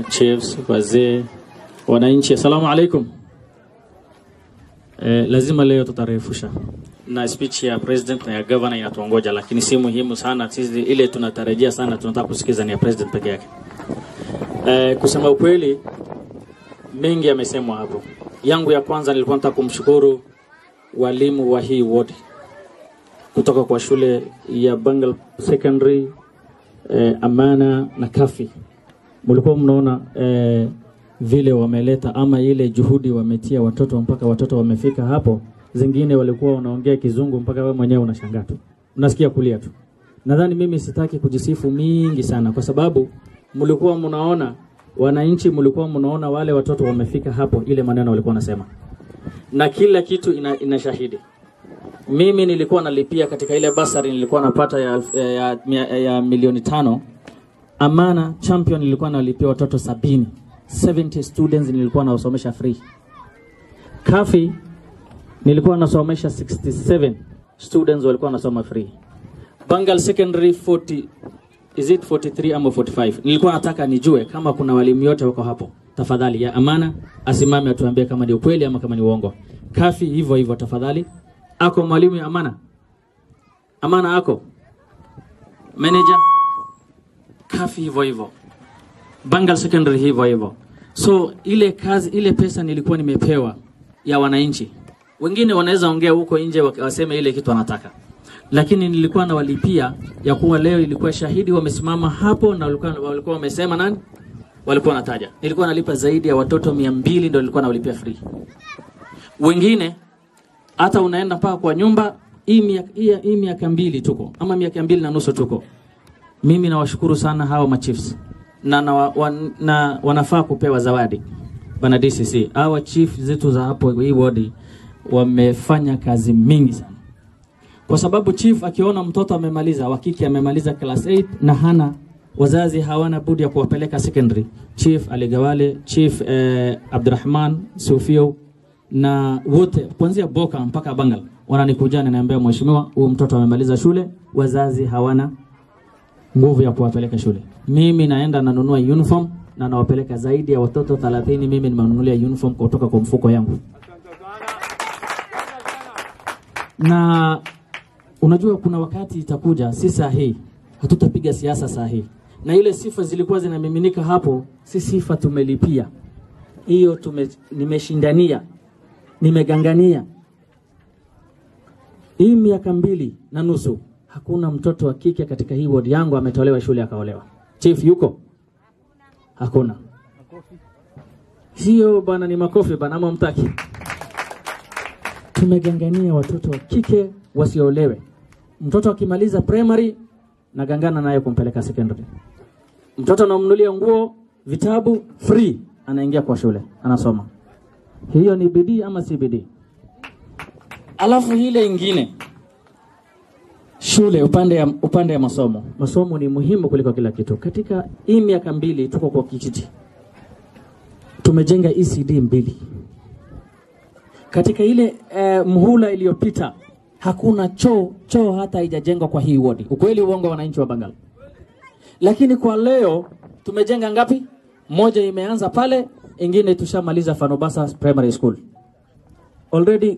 Chiefs, wazee, wananchi, assalamu alaikum. Lazima leo tutarefusha na speech ya president na ya governor inatuongoja, lakini si muhimu sana sisi, ile tunatarajia sana, tunataka kusikiza ni ya president peke yake. Kusema ukweli, mengi yamesemwa hapo. Yangu ya kwanza nilikuwa nataka kumshukuru walimu wa hii ward kutoka kwa shule ya Bangal Secondary, Amana na Kafi. Mlikuwa mnaona vile wameleta ama ile juhudi wametia watoto mpaka watoto wamefika hapo. Zingine walikuwa wanaongea kizungu mpaka wewe mwenyewe unashangaa tu, unasikia kulia tu. Nadhani mimi sitaki kujisifu mingi sana kwa sababu mlikuwa mnaona wananchi, mlikuwa mnaona wale watoto wamefika hapo, ile maneno walikuwa wanasema. Na kila kitu ina shahidi. Mimi nilikuwa nalipia katika ile basari nilikuwa napata ya milioni 5. Amana Champion nilikuwa nalipia watoto 70. 70 students nilikuwa nawasomesha free. Kafi nilikuwa nasomesha 67 students walikuwa nasoma free. Bangal Secondary 40, is it 43 ama 45? Nilikuwa nataka nijue kama kuna walimu yote wako hapo. Tafadhali ya Amana asimame atuambie kama ni ukweli ama kama ni uongo. Kafi hivyo hivyo tafadhali. Ako mwalimu ya Amana? Amana ako? Manager? Kafi hivyo hivyo. Bangal Secondary hivyo hivyo. So ile kazi, ile pesa nilikuwa nimepewa ya wananchi. Wengine wanaweza ongea huko nje waseme ile kitu wanataka. Lakini nilikuwa nawalipia ya kuwa leo ilikuwa shahidi wamesimama hapo na walikuwa wamesema nani? Walikuwa wanataja. Nilikuwa nalipa zaidi ya watoto 200 ndio nilikuwa nawalipia free. Wengine hata unaenda mpaka kwa nyumba hii miaka 2 tuko ama miaka 2.5 tuko. Mimi nawashukuru sana hawa machiefs na wanafaa kupewa zawadi. Bana DCC, hawa chief zetu za hapo hii ward wamefanya kazi mingi sana. Kwa sababu chief akiona mtoto amemaliza, wa kike amemaliza class 8 na hana wazazi hawana budi ya kuwapeleka secondary. Chief Aligawale, Chief Abdurrahman Sufio na wote kuanzia Boka mpaka Bangal wananikuja na niambia, mheshimiwa, huyu mtoto amemaliza shule, wazazi hawana nguvu ya kuwapeleka shule. Mimi naenda nanunua uniform na nawapeleka zaidi ya watoto 30, mimi nimenunulia uniform kutoka kwa mfuko yangu. Na unajua kuna wakati itakuja, si sahihi, hatutapiga siasa sahihi. Na ile sifa zilikuwa zinamiminika hapo, si sifa tumelipia. Hiyo nimeshindania, nimegangania. Hii miaka 2.5 hakuna mtoto wa kike katika hii ward yangu ametolewa shule akaolewa. Chief yuko? Hakuna. Hiyo bana ni makofi bana, ama mtaki. Tumegangania watoto wa kike wasiolewe. Mtoto akimaliza primary nagangana naye kumpeleka secondary. Mtoto namnunulia nguo, vitabu free, anaingia kwa shule, anasoma. Hiyo ni bidii ama si bidii? Alafu ile ingine, shule upande ya masomo. Masomo ni muhimu kuliko kila kitu. Katika hii miaka 2 tuko kwa kijiji, tumejenga ECD 2. Katika ile muhula iliyopita hakuna choo hata haijajengwa kwa hii ward. Ukweli uongo wananchi wa Bangal? Lakini kwa leo tumejenga ngapi? Moja imeanza pale, ingine tushamaliza Fanobasa Primary School. Already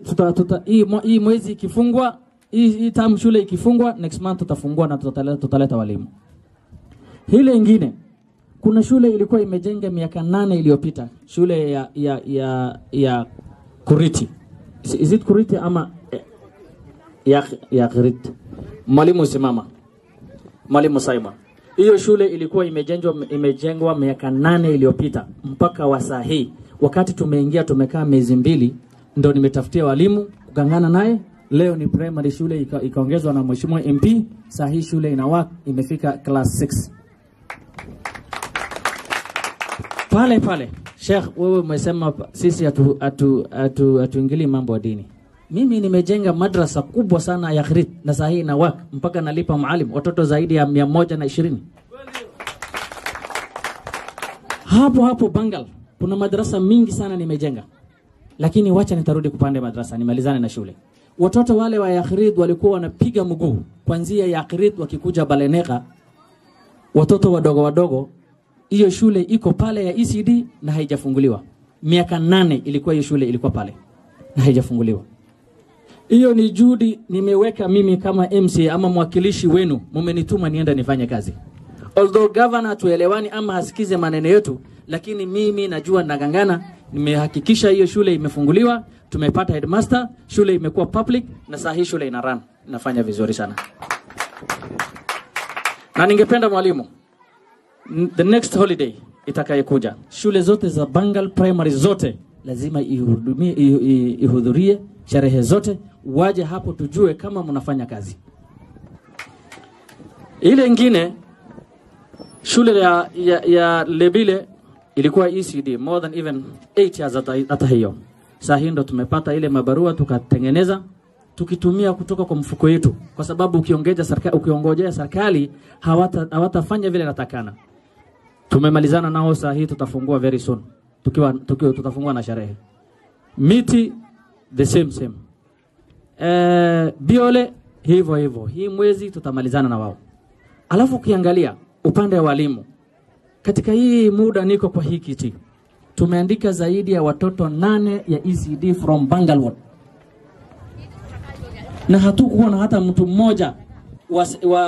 hii mwezi ikifungwa, hii term shule ikifungwa, next month tutafungua na tutaleta walimu. Hile ingine, kuna shule ilikuwa imejenga miaka 8 iliyopita, shule ya Kuriti. Is it Kuriti ama ya Kuriti? Mwalimu simama. Mwalimu Simon. Hiyo shule ilikuwa imejengwa miaka 8 iliyopita mpaka wa saa hii. Wakati tumeingia tumekaa miezi 2 ndio nimetafutia walimu kugangana naye. Leo ni primary shule ikaongezwa na mheshimiwa MP. Saa hii shule ina imefika class 6. Pale pale Sheikh, wewe umesema sisi hatuingili mambo ya dini. Mimi nimejenga madrasa kubwa sana ya Khrit na saa hii na mpaka nalipa mwalimu watoto zaidi ya 120. Hapo hapo Bangal kuna madrasa mingi sana nimejenga. Lakini wacha nitarudi kupande madrasa nimalizane na shule. Watoto wale wa Yakhrid walikuwa wanapiga mguu kuanzia Yakhrid wakikuja Baleneka, watoto wadogo wadogo Hiyo shule iko pale ya ECD na haijafunguliwa. Miaka 8 ilikuwa hiyo shule ilikuwa pale na haijafunguliwa. Hiyo ni juhudi nimeweka mimi kama MCA ama mwakilishi wenu, mmenituma nienda nifanye kazi. Although governor tuelewani ama hasikize maneno yetu, lakini mimi najua nagangana. Nimehakikisha hiyo shule imefunguliwa, tumepata headmaster, shule imekuwa public na saa hii shule ina run, inafanya vizuri sana. Na ningependa mwalimu, the next holiday itakayekuja, shule zote za Bangal Primary zote lazima ihudhurie sherehe zote, waje hapo tujue kama mnafanya kazi. Ile ingine shule ya Lebile ilikuwa ECD more than even 8 years hata hiyo. Saa hii ndo tumepata ile mabarua tukatengeneza tukitumia kutoka kwa mfuko yetu, kwa sababu ukiongojea serikali hawatafanya vile natakana. Tumemalizana nao, saa hii tutafungua very soon. Tukiwa tutafungua na sherehe. Miti the same. Biole hivyo hivyo. Hii mwezi tutamalizana na wao. Alafu ukiangalia upande wa walimu, katika hii muda niko kwa hii kiti, tumeandika zaidi ya watoto 8 ya ECD from Bangal Ward. Na hatukuwa na hata mtu mmoja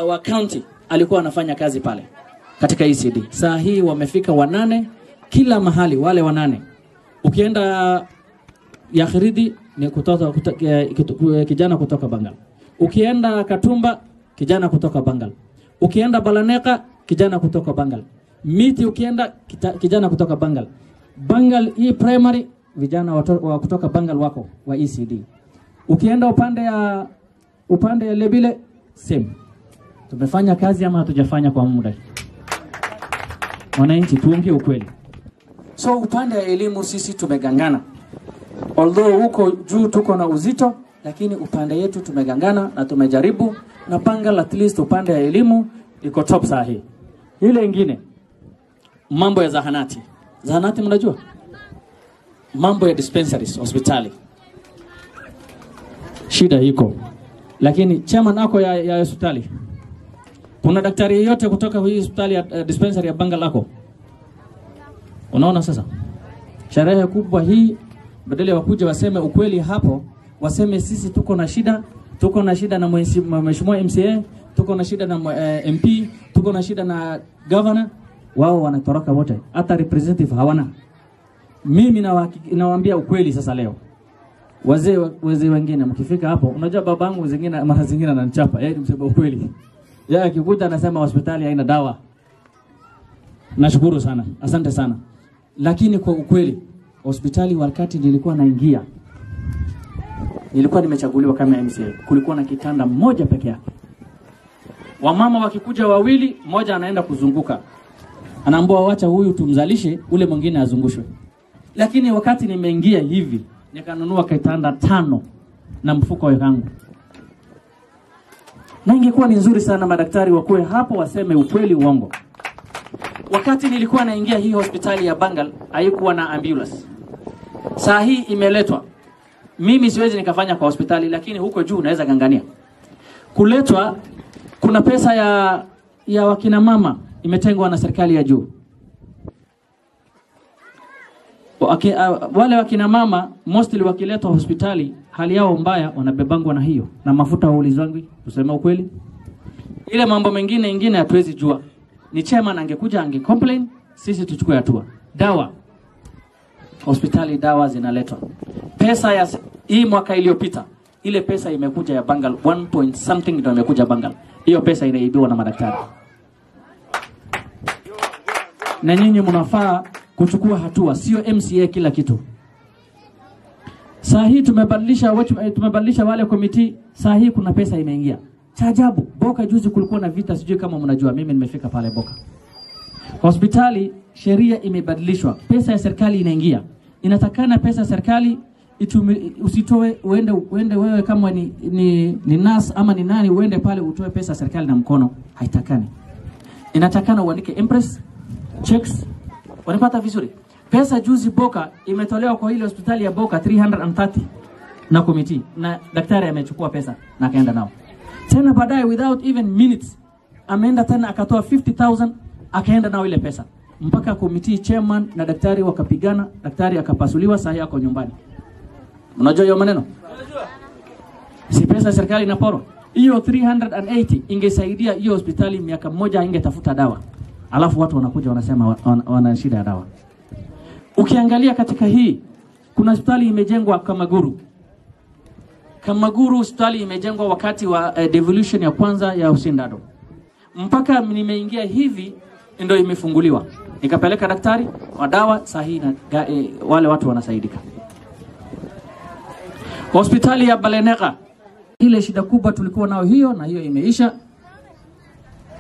wa county alikuwa anafanya kazi pale katika ECD. Saa hii wamefika 8 kila mahali, wale 8. Ukienda Yakhiridi ni kijana kutoka Bangal. Ukienda Katumba kijana kutoka Bangal. Ukienda Balaneka kijana kutoka Bangal. Miti ukienda kijana kutoka Bangal. Bangal hii primary vijana wa kutoka Bangal wako wa ECD. Ukienda upande ya Lebile same. Tumefanya kazi ama hatujafanya kwa muda? Wananchi tuongee ukweli. So upande ya elimu sisi tumegangana. Although huko juu tuko na uzito, lakini upande yetu tumegangana na tumejaribu, na Bangal at least upande ya elimu iko top saa hii. Ile ingine mambo ya zahanati. Zahanati mnajua? Mambo ya dispensaries, hospitali. Shida iko. Lakini chairman ako ya hospitali. Kuna daktari yeyote kutoka hii hospitali ya dispensary ya Bangal ako? Unaona sasa? Sherehe kubwa hii, badala wakuja waseme ukweli hapo, waseme sisi tuko na shida, tuko na shida na mheshimiwa MCA, tuko na shida na MP, tuko na shida na governor. Wao wanatoroka wote, hata representative hawana. Mimi nawaambia ukweli sasa leo. Wazee wengine mkifika hapo, unajua babangu zingine mara zingine ananichapa, yeye ni msema ukweli. Yeye akikuta anasema hospitali haina dawa. Nashukuru sana, asante sana. Lakini kwa ukweli, hospitali wakati nilikuwa naingia, nilikuwa nimechaguliwa kama MCA, kulikuwa na kitanda moja peke yake. Wamama wakikuja wawili, mmoja anaenda kuzunguka. Anaambiwa wacha huyu tumzalishe, ule mwingine azungushwe. Lakini wakati nimeingia hivi, nikanunua kitanda 5 na mfuko wangu. Na ingekuwa ni nzuri sana madaktari wakuwe hapo waseme ukweli uongo. Wakati nilikuwa naingia hii hospitali ya Bangal, haikuwa na ambulance. Saa hii imeletwa. Mimi siwezi nikafanya kwa hospitali, lakini huko juu naweza gangania. Kuletwa, kuna pesa ya wakina mama imetengwa na serikali ya juu. Wale wakina mama mostly wakiletwa hospitali hali yao mbaya, wanabebangwa na hiyo na mafuta haulizwangwi, tuseme ukweli. Ile mambo mengine ingine hatuwezi jua. Ni chairman angekuja ange complain, sisi tuchukue hatua. Dawa hospitali, dawa zinaletwa. Pesa ya hii mwaka iliyopita, ile pesa imekuja ya Bangal 1 point something ndio imekuja Bangal. Hiyo pesa inaibiwa na madaktari. Na nyinyi mnafaa kuchukua hatua, sio MCA kila kitu. Saa hii tumebadilisha wale committee, saa hii kuna pesa imeingia. Cha ajabu, Boka juzi kulikuwa na vita, sijui kama mnajua, mimi nimefika pale Boka. Hospitali sheria imebadilishwa, pesa ya serikali inaingia. Inatakana pesa ya serikali usitoe, uende wewe kama ni nurse ama ni nani, uende pale utoe pesa ya serikali na mkono, haitakani. Inatakana uandike impress, checks, wanapata vizuri. Pesa juzi Boka imetolewa kwa ile hospitali ya Boka 330 na committee, na daktari amechukua pesa na akaenda nao. Tena baadaye without even minutes ameenda tena akatoa 50,000 akaenda nao ile pesa. Mpaka committee chairman na daktari wakapigana, daktari akapasuliwa, saa hii ako nyumbani. Unajua hiyo maneno? Si pesa serikali inaporwa. Hiyo 380 ingesaidia hiyo hospitali miaka mmoja, ingetafuta dawa. Alafu watu wanakuja wanasema wana shida ya dawa. Ukiangalia katika hii kuna hospitali imejengwa Kamaguru. Kamaguru hospitali imejengwa wakati wa devolution ya kwanza ya Hussein Dado. Mpaka nimeingia hivi ndio imefunguliwa. Nikapeleka daktari wa dawa sahihi na wale watu wanasaidika. Hospitali ya Balenega, ile shida kubwa tulikuwa nayo hiyo, na hiyo imeisha.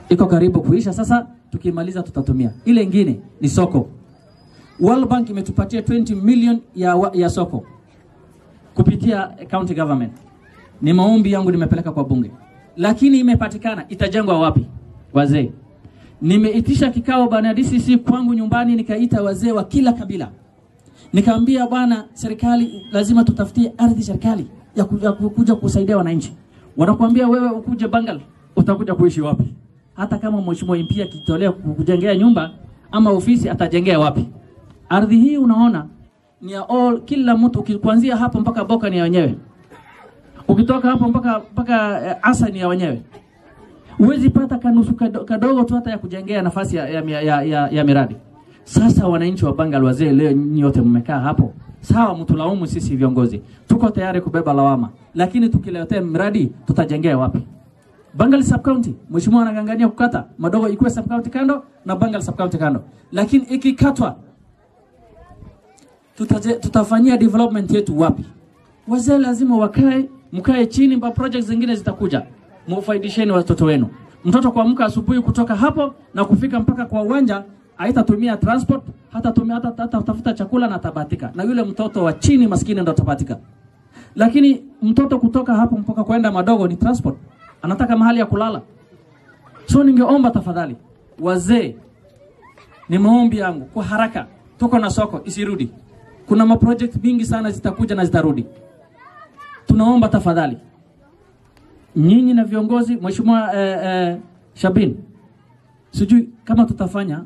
Iko karibu kuisha sasa, tukimaliza tutatumia. Ile ingine ni soko. World Bank imetupatia 20 million ya soko kupitia county government. Ni maombi yangu nimepeleka kwa bunge. Lakini imepatikana, itajengwa wapi? Wazee. Nimeitisha kikao bana DCC kwangu nyumbani, nikaita wazee wa kila kabila. Nikaambia bwana, serikali lazima tutafutie ardhi serikali ya kuja kusaidia wananchi. Wanakuambia wewe ukuje Bangal, utakuja kuishi wapi? Hata kama mheshimiwa MP akitolea kujengea nyumba ama ofisi, atajengea wapi? Ardhi hii unaona ni ya all, kila mtu, kuanzia hapo mpaka Boka ni ya wenyewe. Ukitoka hapo mpaka Asa ni ya wenyewe. Huwezi pata kanusu kadogo tu hata ya kujengea nafasi ya miradi. Sasa wananchi wa Bangal wazee, leo nyinyi wote mmekaa hapo. Sawa, mtulaumu sisi viongozi. Tuko tayari kubeba lawama, lakini tukiletea miradi tutajengea wapi? Bangal sub county, mheshimiwa anangangania kukata Madogo ikuwe sub county kando na Bangal sub county kando. Lakini ikikatwa tutafanyia development yetu wapi? Wazee lazima wakae, mkae chini, mba projects zingine zitakuja. Mfaidisheni watoto wenu. Mtoto kuamka asubuhi kutoka hapo na kufika mpaka kwa uwanja, haitatumia transport, hatatumia hata tafuta chakula na tabatika. Na yule mtoto wa chini maskini ndo atabatika. Lakini mtoto kutoka hapo mpaka kwenda Madogo ni transport. Anataka mahali ya kulala. So ningeomba tafadhali wazee, ni maombi yangu kwa haraka, tuko na soko isirudi. Kuna ma project mingi sana zitakuja na zitarudi. Tunaomba tafadhali nyinyi na viongozi, mheshimiwa Shabin, sijui kama tutafanya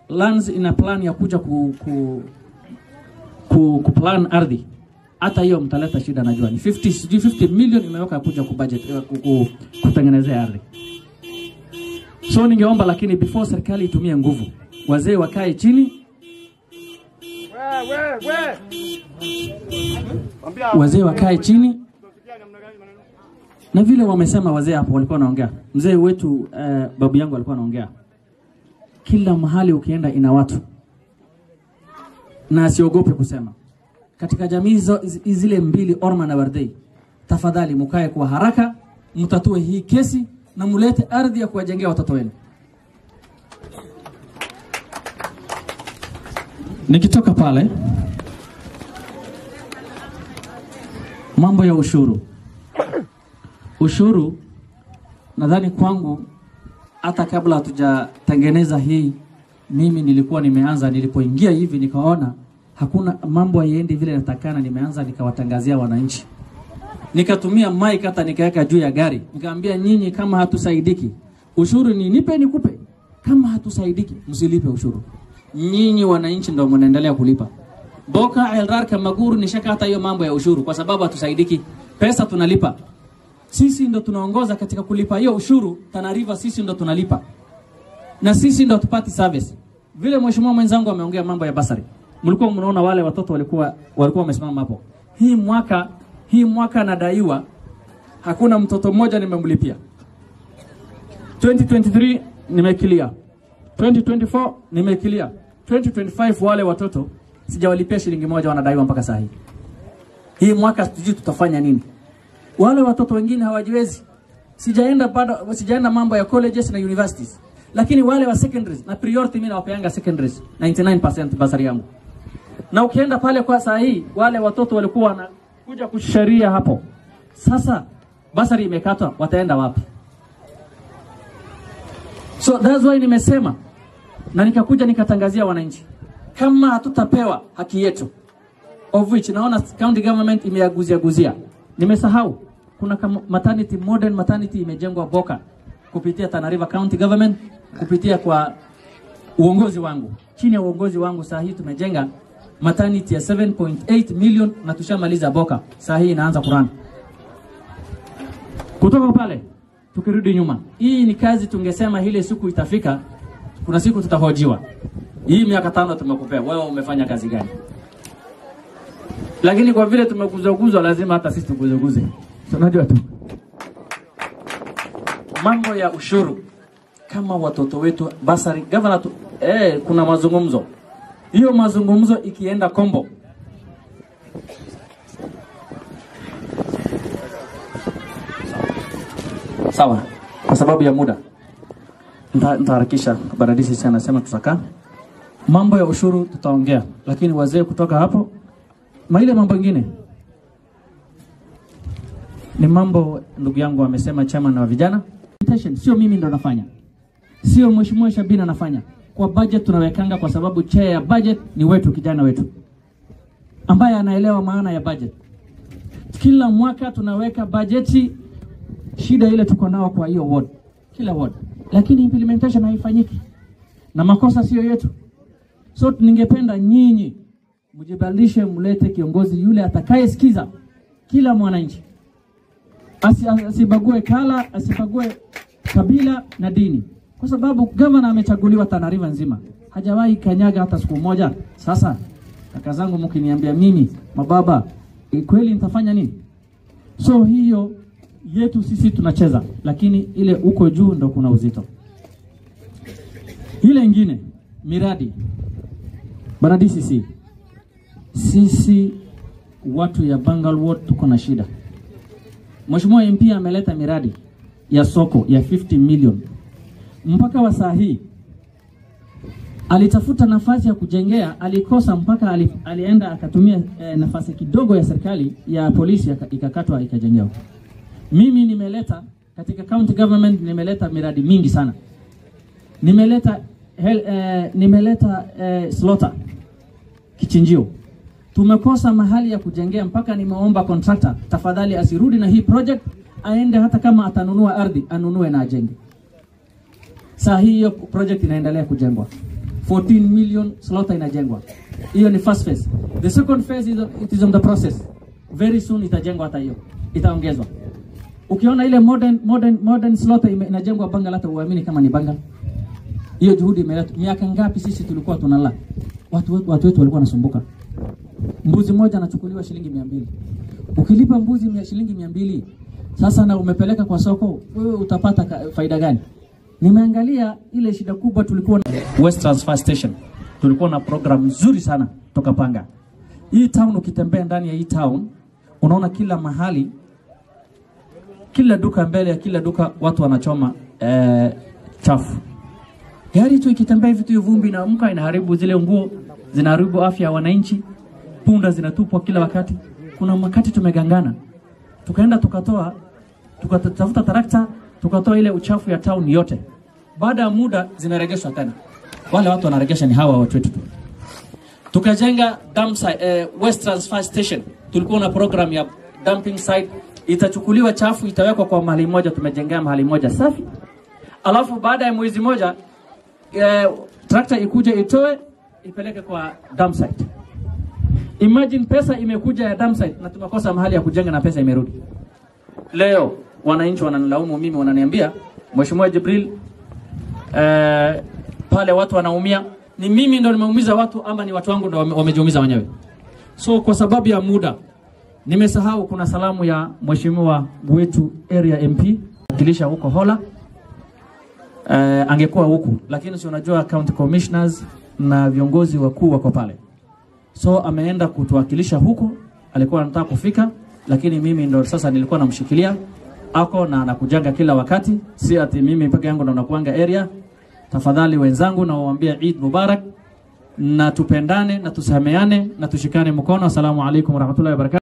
lands ina plan ya kuja ku plan ardhi. Hata hiyo mtaleta shida, najua ni 50 million imeweka kuja ku budget kutengenezea ardhi. So ningeomba lakini before serikali itumie nguvu, wazee wakae chini. Wazee wakae chini. Na vile wamesema wazee hapo walikuwa wanaongea. Mzee wetu babu yangu alikuwa anaongea. Kila mahali ukienda ina watu. Na asiogope kusema. Katika jamii zile mbili, Orma na Wardei, tafadhali mkae kwa haraka, mtatue hii kesi na mulete ardhi ya kuwajengea watoto wenu. Nikitoka pale, mambo ya ushuru. Ushuru nadhani kwangu hata kabla hatujatengeneza hii, mimi nilikuwa nimeanza, nilipoingia hivi nikaona hakuna mambo haiendi vile natakana, nimeanza nikawatangazia wananchi. Nikatumia mic hata nikaweka juu ya gari. Nikaambia nyinyi kama hatusaidiki, ushuru ni nipe nikupe. Kama hatusaidiki msilipe ushuru. Nyinyi wananchi ndio mnaendelea kulipa. Boka, Elrar, Kamaguru nishaka hata hiyo mambo ya ushuru kwa sababu hatusaidiki. Pesa tunalipa. Sisi ndo tunaongoza katika kulipa hiyo ushuru. Tana River sisi ndo tunalipa. Na sisi ndo tupati service. Vile mheshimiwa mwenzangu ameongea mambo ya basari. Mlikuwa mnaona wale watoto walikuwa wamesimama hapo. Hii mwaka nadaiwa hakuna mtoto mmoja nimemlipia. 2023 nimekilia. 2024 nimekilia. 2025 wale watoto sijawalipia shilingi moja, wanadaiwa mpaka saa hii. Hii mwaka sijui tutafanya nini. Wale watoto wengine hawajiwezi. Sijaenda bado, sijaenda mambo ya colleges na universities. Lakini wale wa secondaries na priority mimi nawapeanga secondaries 99% basari yangu. Na ukienda pale kwa saa hii wale watoto walikuwa wanakuja kusharia hapo. Sasa basari imekatwa, wataenda wapi? So that's why nimesema na nikakuja nikatangazia wananchi, kama hatutapewa haki yetu, of which naona county government imeaguzia guzia. Nimesahau kuna maternity, modern maternity imejengwa Boka kupitia Tana River County Government, kupitia kwa Uongozi wangu, chini ya uongozi wangu saa hii tumejenga maternity ya 7.8 million na tushamaliza Boka. Saa hii inaanza kurani. Kutoka pale tukirudi nyuma, hii ni kazi tungesema ile siku itafika, kuna siku tutahojiwa. Hii miaka 5 tumekupea, wewe umefanya kazi gani? Lakini kwa vile tumekuzoguzwa lazima hata sisi tukuzoguze. Tunajua tu. Mambo ya ushuru kama watoto wetu basari governor tu, kuna mazungumzo. Hiyo mazungumzo ikienda kombo, sawa, kwa sababu ya muda nitaharakisha. Baradisi sana nasema tutakaa. Mambo ya ushuru tutaongea, lakini wazee kutoka hapo maile mambo mengine ni mambo ndugu yangu amesema chama na vijana. Sio mimi ndo nafanya, sio mheshimiwa Shabina anafanya. Kwa budget tunawekanga kwa sababu chair ya budget ni wetu, kijana wetu ambaye anaelewa maana ya budget. Kila mwaka tunaweka bajeti, shida ile tuko nao kwa hiyo ward, kila ward, lakini implementation haifanyiki na makosa sio yetu. So ningependa nyinyi mjibadilishe, mlete kiongozi yule atakayesikiza kila mwananchi, asibague kala, asibague kabila na dini, kwa sababu governor amechaguliwa Tana River nzima, hajawahi kanyaga hata siku moja. Sasa kaka zangu, mkiniambia mimi mababa, kweli nitafanya nini? So hiyo yetu sisi tunacheza, lakini ile uko juu ndo kuna uzito. Ile ingine miradi bana DCC, sisi watu ya Bangal Ward tuko na shida. Mheshimiwa MP ameleta miradi ya soko ya 50 million. Mpaka wa saa hii alitafuta nafasi ya kujengea, alikosa, mpaka alienda akatumia nafasi kidogo ya serikali ya polisi ikakatwa ikajengewa. Mimi nimeleta katika county government, nimeleta miradi mingi sana. Nimeleta slaughter kichinjio. Tumekosa mahali ya kujengea, mpaka nimeomba contractor tafadhali asirudi na hii project, aende hata kama atanunua ardhi anunue na ajenge. Saa hiyo project inaendelea kujengwa. 14 million slaughter inajengwa. Hiyo ni first phase. The second phase it is on the process. Very soon itajengwa, hata hiyo itaongezwa. Ukiona ile modern slaughter inajengwa Bangal, hata uamini kama ni Bangal. Hiyo juhudi imeletwa. Miaka ngapi sisi tulikuwa tunala? Watu wetu walikuwa wanasumbuka. Mbuzi moja anachukuliwa shilingi 200. Ukilipa mbuzi shilingi 200, sasa na umepeleka kwa soko, wewe utapata faida gani? Nimeangalia ile shida kubwa tulikuwa na West Transfer Station. Tulikuwa na program nzuri sana toka Panga. Hii town, ukitembea ndani ya hii town, unaona kila mahali, kila duka, mbele ya kila duka watu wanachoma chafu. Gari tu ikitembea hivi tu vumbi inaamka, inaharibu zile nguo, zinaharibu afya ya wananchi. Punda zinatupwa kila wakati. Kuna wakati tumegangana, tukaenda tukatoa, tukatafuta tarakta, tukatoa ile uchafu ya town yote. Baada ya muda zinaregeshwa tena. Wale watu wanaregesha ni hawa watu wetu tu. Tukajenga dump site, West Transfer Station. Tulikuwa na program ya dumping site, itachukuliwa chafu itawekwa kwa mahali moja, tumejengea mahali moja safi. Alafu baada ya mwezi moja tractor ikuje itoe ipeleke kwa dump site. Imagine pesa imekuja ya dump site na tumekosa mahali ya kujenga na pesa imerudi. Leo wananchi wananilaumu mimi, wananiambia Mheshimiwa Jibril, pale watu wanaumia. Ni mimi ndo nimeumiza watu ama ni watu wangu ndo wamejiumiza wenyewe? So kwa sababu ya muda nimesahau, kuna salamu ya mheshimiwa wetu area MP kilisha huko Hola. Angekuwa huku, lakini si unajua county commissioners na viongozi wakuu wako pale. So ameenda kutuwakilisha huko, alikuwa anataka kufika, lakini mimi ndo sasa nilikuwa namshikilia ako na anakujaga kila wakati, si ati mimi peke yangu ndo nakuanga area. Tafadhali wenzangu, nawaambia Eid Mubarak, na tupendane na tusameane na tushikane mkono. Asalamu alaykum warahmatullahi wabarakatuh.